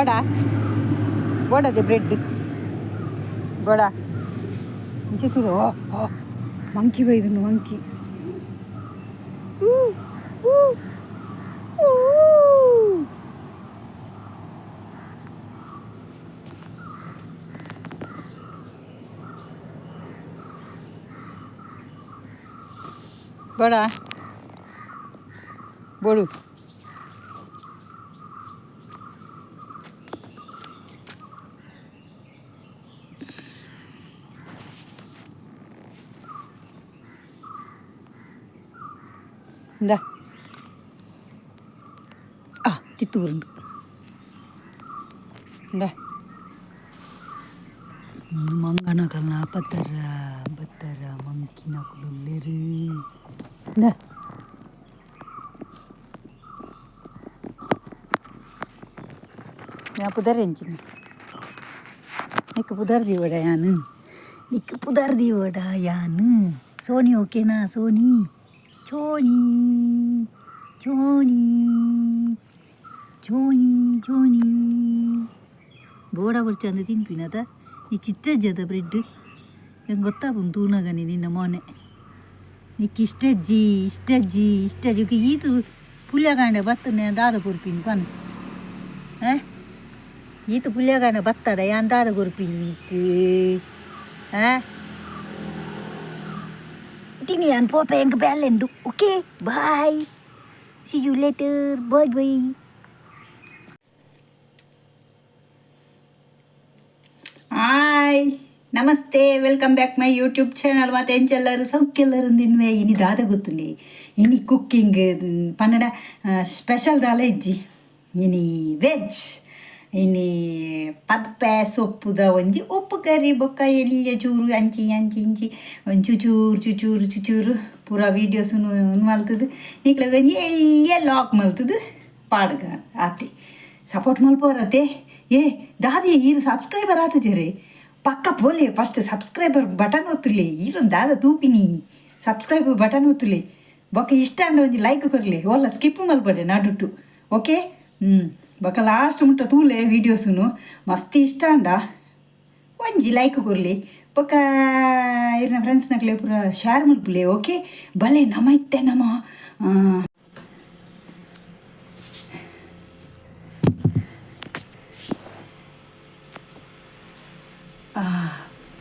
ಬೋಡ ಬೋಡದೆ bread ಬೋಡ ಇಂಚಿತುರು monkey ಬೈದುಂಡು monkey ಬೋಡ ಬೋಡು ಇಂದ ಆ ತಿತ್ತೂರುಂಡು ಇಂದ ಮಂಗನಕಲ್ನ ಪತ್ತರ ಬತ್ತರ ಮಂಕಿನಕುಲುಲ್ಲೆರು ಇಂದ ഞാൻ പുതർ ಎಂಚಿನ ನಿಕ್ ಪುದರ್ ದೀವಡ ಯಾನು ನಿಕ್ ಪುದರ್ ದೀವಡ ಯಾನು ಸೋನಿ ಓಕೆನಾ ಸೋನಿ ಚೋನಿ ಚೋನಿ ಚೋನಿ ಚೋನಿ ಬೋಡ ಬೊಡ್ಚಂದು ತಿನ್ಪಿನದ ನಿಕ್ ಇಷ್ಟಜ್ಜದ ಬ್ರೆಡ್ ಎಂಕ್ ಗೊತ್ತಾಪುಂಡು ತೂನಗನೆ ನಿನ್ನ ಮೋನೆ ನಿಕ್ ಇಷ್ಟಜ್ಜಿ ಇಷ್ಟಜ್ಜಿ ಇಷ್ಟಜ್ಜಿ ಈತು ಪುಲ್ಯಕಾಂಡೆ ಬತ್ತನೆ ದಾದ ಕೊರ್ಪಿನಿ ಪನ್ ಈತು ಪುಲ್ಯಕಾಂಡೆ ಬತ್ತಡ ಯಾನ್ ದಾದ ಕೊರ್ಪಿನಿ ನಿಕ್ ತಿನಿ ಯಾನ್ ಪೋಪೆ ಎಂಕ್ ಬೇಲೆ ಉಂಡು. Okay, bye, see you later, bye bye. Hi namaste, welcome back my YouTube channel. ಮತ್ತು ಎಂಚೆಲ್ಲರು ಸೌಖ್ಯೆಲ್ಲರು ತಿನ್ವೆ. ಇನಿ ದಾದ ಗೊತ್ತುಂಡಿ ಇನಿ ಕುಕ್ಕಿಂಗ್ ಪನ್ನಡ ಸ್ಪೆಷಲ್ ದಾಲ ಇಜ್ಜಿ. ಇನಿ ವೆಜ್ ಇನಿ ಪದ್ಪೆ ಸೊಪ್ಪುದ ಒಂಜಿ ಉಪ್ಪು ಕರಿ ಬೊಕ್ಕ ಎಲ್ಯ ಚೂರು ಅಂಚಿ ಅಂಚಿ ಇಂಚಿ ಒಂಜಿ ಚುಚೂರು ಚುಚೂರು ಚುಚೂರು ಪೂರ ವೀಡಿಯೋಸುನು ಮಲ್ತದು ನಿಕ್ಲೆಗ್ ಒಂಜಿ ಎಲ್ಯ ಲಾಕ್ ಮಲ್ತದು ಪಾಡ್ಗ ಆತೆ ಸಪೋರ್ಟ್ ಮಲ್ಪೋರತೆ. ಏ ದಾದಿ ಈರು ಸಬ್ಸ್ಕ್ರೈಬರ್ ಆತುಜೆರೆ ಪಕ್ಕ ಪೋಲೆ ಫಸ್ಟ್ ಸಬ್ಸ್ಕ್ರೈಬರ್ ಬಟನ್ ಒತ್ತುಲೆ. ಈರೊಂದು ದಾದ ತೂಪಿನಿ ಸಬ್ಸ್ಕ್ರೈಬ್ ಬಟನ್ ಒತ್ತುಲೆ ಬೊಕ್ಕ ಇಷ್ಟ ಅಂಡ ಒಂಜಿ ಲೈಕ್ ಕೊರ್ಲೆ ಓಲ್ಲ ಸ್ಕಿಪ್ ಮಲ್ಪಡೆ ನಡುಟು. ಓಕೆ ಬೊಕ್ಕ ಲಾಸ್ಟ್ ಮುಟ್ಟ ತೂಲೆ ವೀಡಿಯೋಸುನು ಮಸ್ತ್ ಇಷ್ಟ ಅಂಡ ಒಂಜಿ ಲೈಕ್ ಕೊರ್ಲೆ ಬೊಕ್ಕ ಇರ್ನ ಫ್ರೆಂಡ್ಸ್ನಕ್ಲೆ ಪೂರ ಶೇರ್ ಮಲ್ಪುಲೆ. ಓಕೆ ಬಲೆ ನಮ ಇತ್ತೆ ನಮ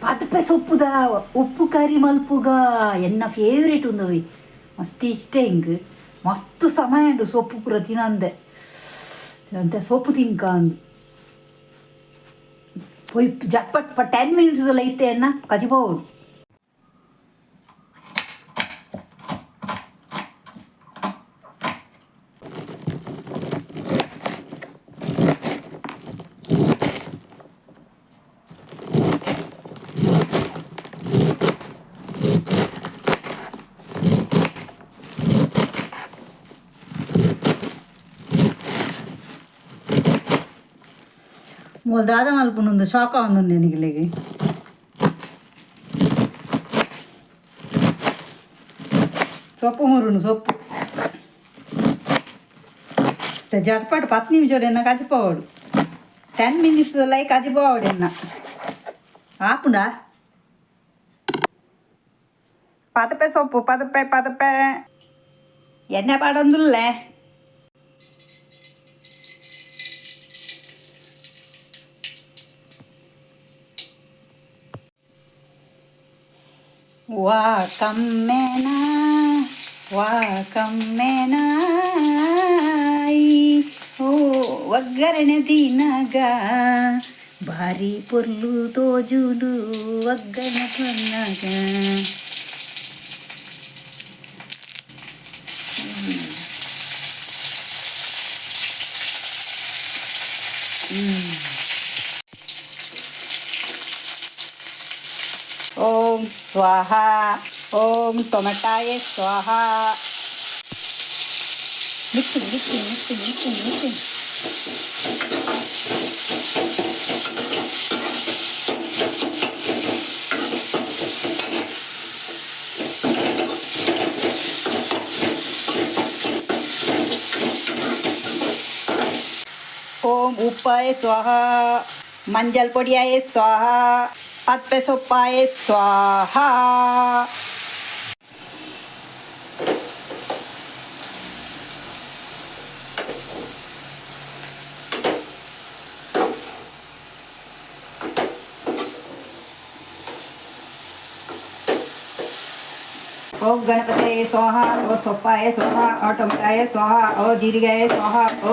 ಪದ್ಪೆ ಸೊಪ್ಪುದ ಉಪ್ಪು ಕರಿ ಮಲ್ಪುಗ ಎನ್ನ ಫೇವ್ರೇಟ್ ಉಂದವಿ ಮಸ್ತ್ ಇಷ್ಟ ಹಿಂಗ್ ಮಸ್ತ್ ಸಮಯ ಉಂಡು ಸೊಪ್ಪು ಪೂರ ತಿನಂದೆ ಅಂತ ಸೊಪ್ಪು ತಿನ್ಕ ಅಂದು ಪೋಯ್ ಜಟ್ಪಟ್ 10 ಮಿನಿಟ್ಸ್ ಐತೆ ಅನ್ನ ಕಜಿಪೋಡು. ಮೂಲ ದಾದ ಮಲ್ಪುಂಡು ಶಾಕ್ ಆವೊಂದುಂಡು ನಿಕ್ಲೆಗ್. ಸೊಪ್ಪು ಮುರುಂಡು ಸೊಪ್ಪು ಜಟ್ಪಟ್ 10 ನಿಮಿಷಡ್ ಎನ್ನ ಕಜಿಪೋಡು 10 ಮಿನಿಟ್ಸ್ ಲೈ ಕಜಿಪೋಡು ಎನ್ನ ಆಪುಂಡ ಪದಪೆ ಸೊಪ್ಪು ಪದಪೆ ಪದಪೆ ಎಣ್ಣೆ ಪಾಡೊಂದುಲ್ಲೆ. ವಾ ಕಮ್ಮೆನಾ ವಾ ಕಮ್ಮೆನಾಯಿ ಓ ಒಗ್ಗರಣೆ ತಿನ್ನಗ ಭಾರಿ ಪೊರ್ಲು ತೋಜುಂಡು ಒಗ್ಗರಣೆ ಕೊರ್ನಗ. ಓಂ ಸ್ವಾಹ ಓಂ ಟೊಮೆಟಾಯ ಸ್ವಾಹ. Mixing mixing mixing mixing mixing. Om ಉಪ್ಪಾಯ ಸ್ವಾಹ, ಮಂಜಲ್ ಪೊಡಿಯಾಯ ಸ್ವಾಹ, ಪದ್ಪೆ ಸೊಪ್ಪಾಯ ಸ್ವಾಹ. ಓಂ ಗಣಪತಯೇ ಸ್ವಾಹ, ಓ ಸೊಪ್ಪಾಯ ಸ್ವಾಹ, ಓ ಟೊಮಟಾಯ ಸ್ವಾಹ, ಓ ಜೀರಿಗೆಯ ಸ್ವಾಹ, ಓ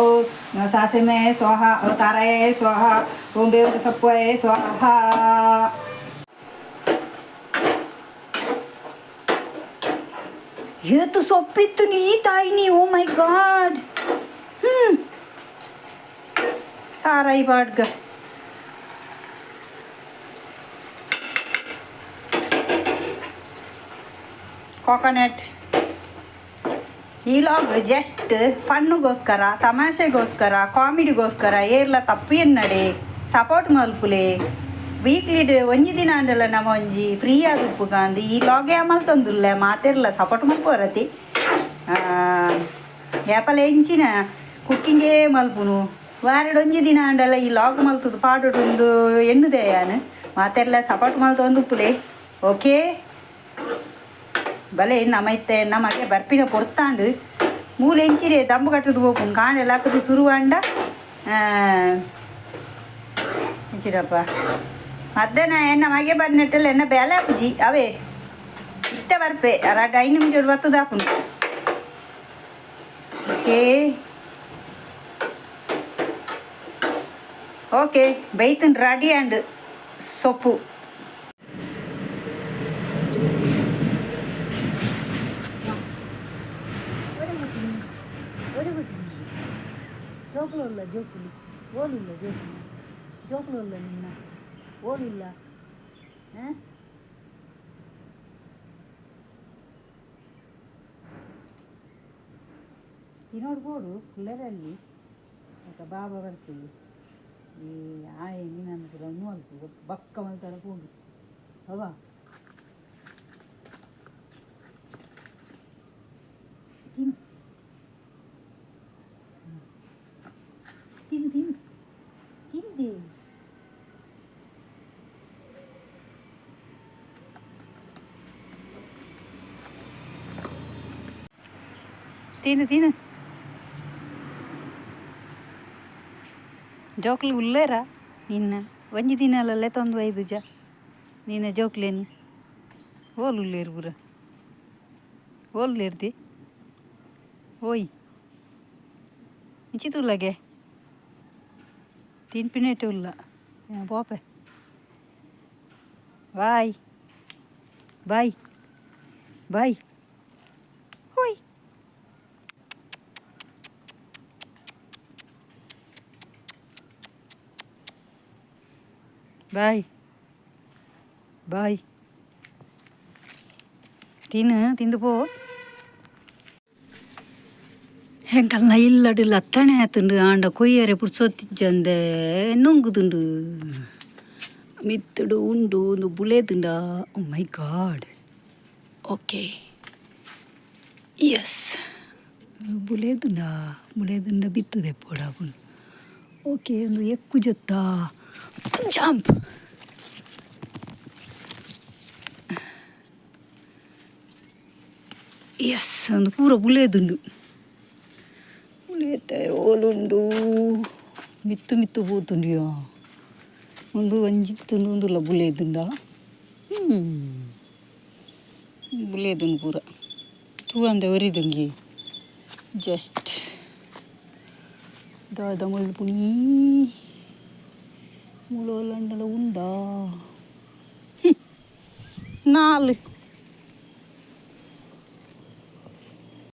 ಸಾಸಿವೆ ಸ್ವಾಹ, ಓ ತಾರಾಯ ಸ್ವಾಹ, ಓಂ ಬೇವಿನ ಸೊಪ್ಪಾಯ ಸ್ವಾಹ. ಏತು ಸೊಪ್ಪಿತ್ತು ನೀ ತಾಯಿನಿ! ಓ ಮೈ ಗಾಡ್! ತಾರಾಯಿ ಬಾಡ್ಗ. ಕೋಕೋನಟ್. ಈ ಲಾಗ್ ಜಸ್ಟ್ ಫನ್ನುಗೋಸ್ಕರ, ತಮಾಷೆಗೋಸ್ಕರ, ಕಾಮಿಡಿಗೋಸ್ಕರ. ಏರ್ಲ ತಪ್ಪು ಎನ್ನಡೆ, ಸಪೋರ್ಟ್ ಮಲ್ಪುಲೆ. ವೀಕ್ಲಿ ಒಂಜಿ ದಿನ ಅಂಡಲ ನಮ್ಮ ಒಂಜಿ ಫ್ರೀ ಆದುಪ್ಪುಗ ಅಂದು ಈ ಲಾಗೆ ಮಲ್ತೊಂದುಲ್ಲೆ. ಮಾತೆರ್ಲ ಸಪೋರ್ಟ್ ಮಲ್ಪುವರತಿ. ಏಪಲ ಎಂಚಿನ ಕುಕ್ಕಿಂಗೇ ಮಲ್ಪುನು. ವಾರಡ್ ಒಂಜಿ ದಿನ ಅಂಡಲ ಈ ಲಾಗ್ ಮಲ್ತದ ಪಾಡೊಡೊಂದು ಎಣ್ಣುದೆ ಯಾನ್. ಮಾತೆರ್ಲ ಸಪೋರ್ಟ್ ಮಲ್ತೊಂದುಪ್ಪುಲೆ. ಓಕೆ, ಬಲೆ. ನಮ ಇತ್ತೆ ನಮಗೆ ಬರ್ಪಿನ ಪೊರ್ತಾಂಡು. ಮೂಲು ಎಂಚಿರೆ ದಂಬು ಕಟ್ಟುದು ಪೋಪುಂಡು. ಕಾಂಡೆ ಲಕ್ಕದು ಸುರುವಾಂಡ ಎಂಚಿರಪ್ಪ, ಮಧ್ಯಾಹ್ನ ಎನ್ನ ಮಗೆ ಬನ್ನಟ್ಟಲ್ಲ ಎನ್ನ ಬೇಲೆ ಆಪುಜಿ. ಅವೇ ಇತ್ತೆ ಬರ್ಪೆ. ರಡ್ಡ್ ಐದು ನಿಮಿಷ ಬತ್ತದಾಪುಂಡು. ಓಕೆ ಓಕೆ, ಬೈತನ್ ರೆಡಿ ಆಂಡ್ ಸೊಪ್ಪು. ಜೋಕುಲು ಉಲ್ಲ, ಜೋಕುಲು ಓಲುಲ್ಲ? ಜೋಕುಲು, ಜೋಕುಲು ಉಲ್ಲ ನಿನ್ನ? ಓಲುಲ್ಲ? ಹಾಂ, ತಿನ್ನೋಡು ಬೋಡು ಕುಲ್ಲರಲ್ಲಿ. ಬೊಕ ಬಾಬಾ ಬರ್ತದೆ. ಈ ಆಯೆ ನಿನ್ನನ್ನು ಪೂರ ಉಂದು ಮಲ್ಪು ಬೊಕ್ಕ ಮಲ್ತಾಡ ಪೋಂಡು ಅವ. ತಿನ್ನು ತಿನ್ನು ತಿನ್ನು ತಿಂದೆ. ತಿನ್ನು ತಿನ್ನು. ಜೋಕ್ಲು ಉಲ್ಲೇರ ನಿನ್ನ? ಒಂಜಿ ದಿನಲಲ್ಲೇ ತಂದು ಒಯ್ದುಜ ನಿನ್ನ ಜೋಕ್ಲೆನ್. ಓಲು ಉಲ್ಲೇರು ಪೂರ? ಓಲುಲ್ಲೇರ್ದಿ? ಓಯ್, ಇಂಚಿತುಲ್ಲಗೆ ತಿನ್ಪಿನೇಟು ಉಲ್ಲ. ಪೋಪೆ. Bye bye bye. ಹೋಯ್. Bye bye. ತಿನ್ನು, ತಿಂದು ಪೋ. ಎಂಕಲ್ನ ಇಲ್ಲಡ್ ಲತ್ತಣೆ ಆತುಂಡು. ಆಂಡ ಕೊಯ್ಯರೆ ಪುರ್ಸೊತ್ತಿಜ್ಜಂದೆ ನುಂಗುದುಂಡು. ಮಿತ್ತುಡು ಉಂಡು. ಒಂದು ಬುಲೇದುಂಡ. Oh my God! Okay, yes, ಬುಲೇದುಂಡ. ಬುಲೇದುಂಡ ಬಿತ್ತುದೆ ಪೋಡಾಪುಂಡು. ಓಕೆ, ಒಂದು ಎಕ್ಕು ಜೊತ್ತ ಜಂಪ್. ಎಸ್, ಒಂದು ಪೂರ ಬುಲೇದುಂಡು. ಬುಲೇತೆ ಓಲುಂಡು? ಮಿತ್ತು ಮಿತ್ತು ಪೋತುಂಡು. ಉಂದು ಒಂಜಿತ್ತುಂಡು. ಉಂದುಲ ಬುಲೇದುಂಡ. ಬುಲೇದುಂಡು ಪೂರ. ತೂವಂದೆ ಒರಿದುಂಗಿ. ಜಸ್ಟ್ ದಾದ ಮಲ್ಪುಣಿ? ಮೂಲು ಓಲಾಂಡಲ ಉಂಡಾ? ನಾಲ್